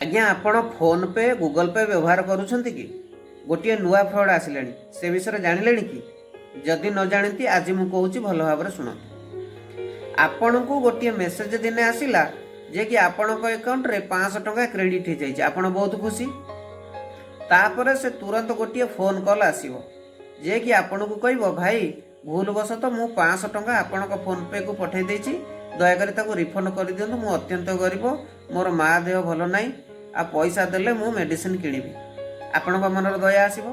ଆଜ୍ଞା, ଆପଣ phone pay, Google pay ବ୍ୟବହାର କରୁଛନ୍ତି କି? ଗୋଟିଏ ନୂଆ ଫ୍ରଡ଼୍ ଆସିଲାଣି, ସେ ବିଷୟରେ ଜାଣିଲେଣି କି? ଯଦି ନ ଜାଣନ୍ତି, ଆଜି ମୁଁ କହୁଛି, ଭଲ ଭାବରେ ଶୁଣନ୍ତୁ। ଆପଣଙ୍କୁ ଗୋଟିଏ ମେସେଜ ଦିନେ ଆସିଲା ଯେ କି ଆପଣଙ୍କ ଆକାଉଣ୍ଟରେ 500 ଟଙ୍କା କ୍ରେଡ଼ିଟ୍ ହେଇଯାଇଛି। ଆପଣ ବହୁତ ଖୁସି। ତାପରେ ସେ ତୁରନ୍ତ ଗୋଟିଏ ଫୋନ୍ କଲ୍ ଆସିବ ଯେ କି ଆପଣଙ୍କୁ କହିବ, "ଭାଇ, ଭୁଲବଶତଃ ମୁଁ 500 ଟଙ୍କା ଆପଣଙ୍କ ଫୋନ୍ ପେକୁ ପଠାଇ ଦେଇଛି। ଦୟାକରି ତାକୁ ରିଫଣ୍ଡ କରିଦିଅନ୍ତୁ। ମୁଁ ଅତ୍ୟନ୍ତ ଗରିବ, ମୋର ମା ଦେହ ଭଲ ନାହିଁ ଆଉ ପଇସା ଦେଲେ ମୁଁ ମେଡ଼ିସିନ କିଣିବି।" ଆପଣଙ୍କ ମନରେ ଦୟା ଆସିବ।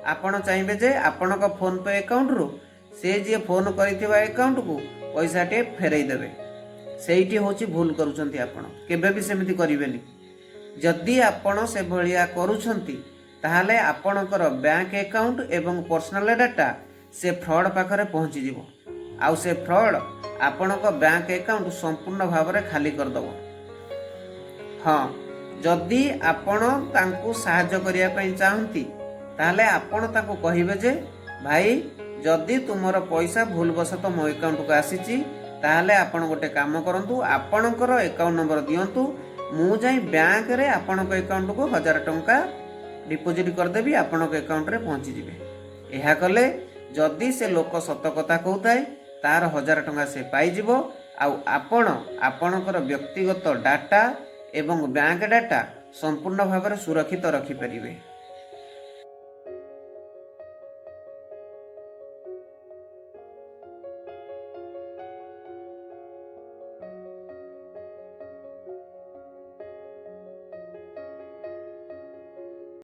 ଆପଣ ଚାହିଁବେ ଯେ ଆପଣଙ୍କ ଫୋନ୍ ପେ ଆକାଉଣ୍ଟରୁ ସେ ଯିଏ ଫୋନ୍ କରିଥିବା ଆକାଉଣ୍ଟକୁ ପଇସାଟିଏ ଫେରାଇ ଦେବେ। ସେଇଠି ହେଉଛି ଭୁଲ କରୁଛନ୍ତି ଆପଣ। କେବେ ବି ସେମିତି କରିବେନି। ଯଦି ଆପଣ ସେଭଳିଆ କରୁଛନ୍ତି, ତାହେଲେ ଆପଣଙ୍କର ବ୍ୟାଙ୍କ ଆକାଉଣ୍ଟ ଏବଂ ପର୍ସନାଲ ଡାଟା ସେ ଫ୍ରଡ୍ ପାଖରେ ପହଞ୍ଚିଯିବ ଆଉ ସେ ଫ୍ରଡ୍ ଆପଣଙ୍କ ବ୍ୟାଙ୍କ ଆକାଉଣ୍ଟ ସମ୍ପୂର୍ଣ୍ଣ ଭାବରେ ଖାଲି କରିଦେବ। ହଁ, ଯଦି ଆପଣ ତାଙ୍କୁ ସାହାଯ୍ୟ କରିବା ପାଇଁ ଚାହାନ୍ତି, ତାହେଲେ ଆପଣ ତାଙ୍କୁ କହିବେ ଯେ, "ଭାଇ, ଯଦି ତୁମର ପଇସା ଭୁଲବଶତଃ ମୋ ଆକାଉଣ୍ଟକୁ ଆସିଛି, ତାହେଲେ ଆପଣ ଗୋଟେ କାମ କରନ୍ତୁ, ଆପଣଙ୍କର ଆକାଉଣ୍ଟ ନମ୍ବର ଦିଅନ୍ତୁ। ମୁଁ ଯାଇ ବ୍ୟାଙ୍କରେ ଆପଣଙ୍କ ଆକାଉଣ୍ଟକୁ 1000 ଟଙ୍କା ଡିପୋଜିଟ୍ କରିଦେବି, ଆପଣଙ୍କ ଆକାଉଣ୍ଟରେ ପହଞ୍ଚିଯିବେ।" ଏହା କଲେ ଯଦି ସେ ଲୋକ ସତ କଥା କହୁଥାଏ, ତାର 1000 ଟଙ୍କା ସେ ପାଇଯିବ ଆଉ ଆପଣ ଆପଣଙ୍କର ବ୍ୟକ୍ତିଗତ ଡାଟା ଏବଂ ବ୍ୟାଙ୍କ ଡାଟା ସମ୍ପୂର୍ଣ୍ଣ ଭାବରେ ସୁରକ୍ଷିତ ରଖିପାରିବେ।